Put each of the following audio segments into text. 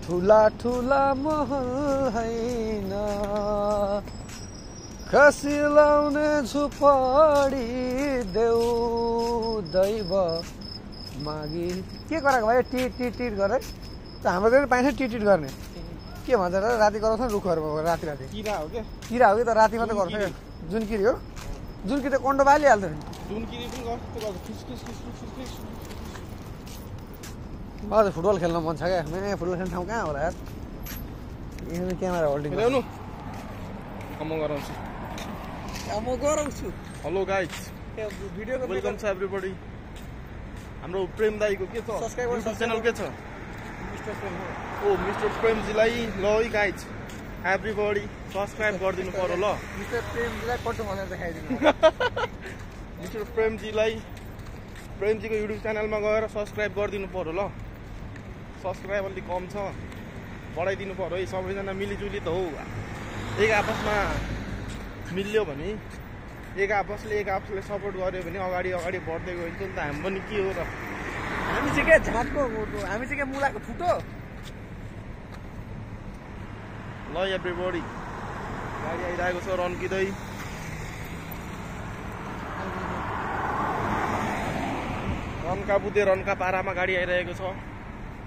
ठुला ठुला महल हैन खसी लाउने झुपडी देऊ दैव मागी के गरेको भाइ टिट टिट टिट गरे त हाम्रो चाहिँ पाइन्छ टिट टिट गर्ने के भन्छ र राति गराउँछ नि रुखहरूमा राति राति किरा हो के किरा हो कि त राति मात्रै गर्छ क्या जुनकिरी हो जुनकिरी त कन्डो बालिहाल्छ नि जुनकिरी पनि गर्छ खिस खिस खिस खिस खिस हजुर फुटबल खेल्न मन छ क्या मैले फुटबल खेल्ने ठाउँ कहाँ होला यार यहाँ क्यामेरा होल्डिङ ल्याउनु म गराउँछु म गराउँछु हेलो गाइज भिडियोको वेलकम छ एभ्रीबडी हाम्रो प्रेम दाईको के छ सब्स्क्राइबर च्यानल के छ ओ मिस्टर प्रेमजीलाई ल है गाइज एभ्रीबडी सब्स्क्राइब गरिदिनु पर्यो ल मिस्टर प्रेमजीलाई कटो भनेर देखाइदिनु मिस्टर प्रेमजीको युट्युब च्यानलमा गएर सब्स्क्राइब गरिदिनु पर्यो ल सब्स्क्राइब अलिक कम छ बढाइदिनु पर्यो है सबैजना मिलिजुली त हो एक आपसमा मिल्यो भने एक आपसले सपोर्ट गर्यो भने अगाडि बढ्दै गइन्छ नि त हामी पनि के हो र हामी चाहिँ क्या झाँटको हामी चाहिँ क्या मुलाको ठुटो ल एभ्रीबडी गाडी आइरहेको छ रन्किँदै रन्का बुद्धे रन्का पारामा गाडी आइरहेको छ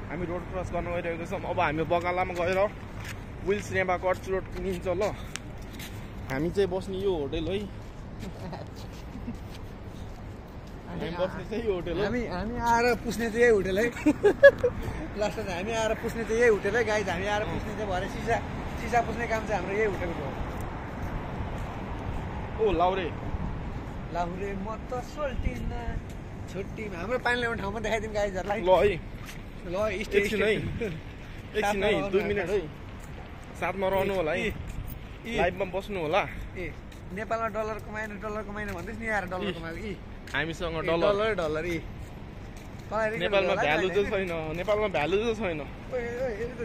हामी रोड क्रस गर्न गइरहेको छौँ अब हामी बगालामा गएर विल्स रेबा कट्स रोड किनिन्छ ल हामी चाहिँ बस्ने यो होटेल है हामी बस्ने चाहिँ यो होटेल हामी आएर पुस्ने चाहिँ यही होटेल है लास्टमा हामी आएर पुस्ने चाहिँ यही होटेल है गाइज हामी आएर पुस्ने चाहिँ भरे सिसा पुस्ने काम चाहिँ हाम्रो यही होटेलको हो ओ लाउरे म त सोल्टिन छुट्टी हाम्रो पानी ल्याउने ठाउँमा देखाइदिउँ गाइजहरूलाई ल है ल एकछिन है 2 मिनट है साथमा रहनु होला है लाइभमा बस्नु होला ए नेपालमा डलर कमाएन भन्दैछ नि आएर डलर कमाएको हामीसँग डलर नेपालमा भ्यालु चाहिँ छैन नेपालमा भ्यालु चाहिँ छैन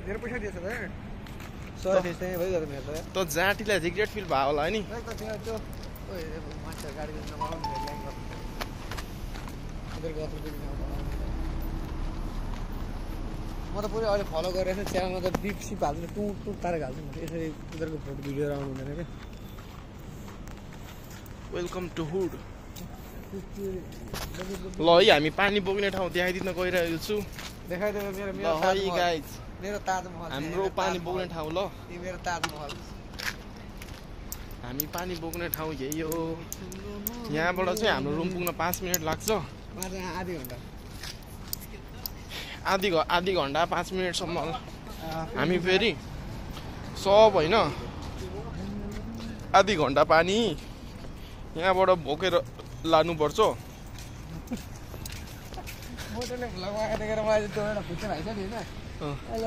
धेरै पैसा दिएछ त त जाँटीलाई रिग्रेट फिल भयो होला नि म त पुरै अहिले फलो गरेर च्यानलमा त डिप सिप हाल्छु टुट तारेर हाल्छु यसरी उनीहरूको फोटो भिडियोहरू आउनु हुँदैन क्या वेलकम टु हुड ल है हामी पानी बोक्ने ठाउँ देखाइदिन गइरहेको छु देखाइदिनु मेरो ताजमहल हाम्रो पानी बोक्ने ठाउँ ल मेरो ताजमहल हामी पानी बोक्ने ठाउँ यही हो यहाँबाट चाहिँ हाम्रो रुम पुग्न 5 मिनट लाग्छ आधी घन्टा 5 मिनटसम्म हामी फेरि सब होइन आधी घन्टा पानी यहाँबाट बोकेर लानुपर्छ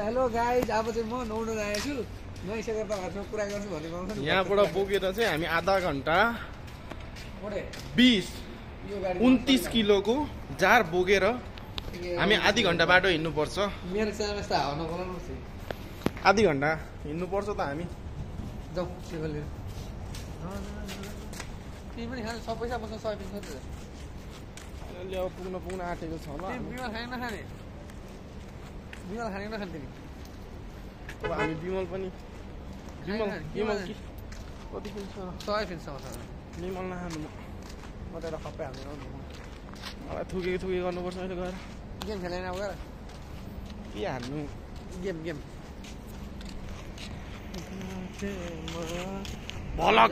हेलो गाइज अब चाहिँ म नुहाउन गएको छु नुहाइसकेर तपाईँहरूसँग कुरा गर्छु भन्ने पाउँछ यहाँबाट बोकेर चाहिँ हामी आधा घन्टा 29 किलोको जार बोकेर हामी आधी घन्टा बाटो हिँड्नुपर्छ मेरो च्यानल यस्तो हावा नबोलाउनु आधी घन्टा हिँड्नुपर्छ त हामी जाउँ सेगोले तिमी पनि खाने सब पैसा बस्छ 100 ल्याउ पुग्न आँटेको छ होला बिमल खाने नखाने तिमी अब हामी बिमल पनि बिमल कि कति किन्छ 100 फिल्सम्म बिमल नखानु म त एउटा खप्पै हाल्नु मलाई थुके गर्नुपर्छ अहिले गएर गेम खेलेन अब गएर के हान्नु गेम भलक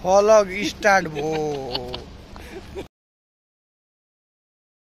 भलग स्टार्ट भयो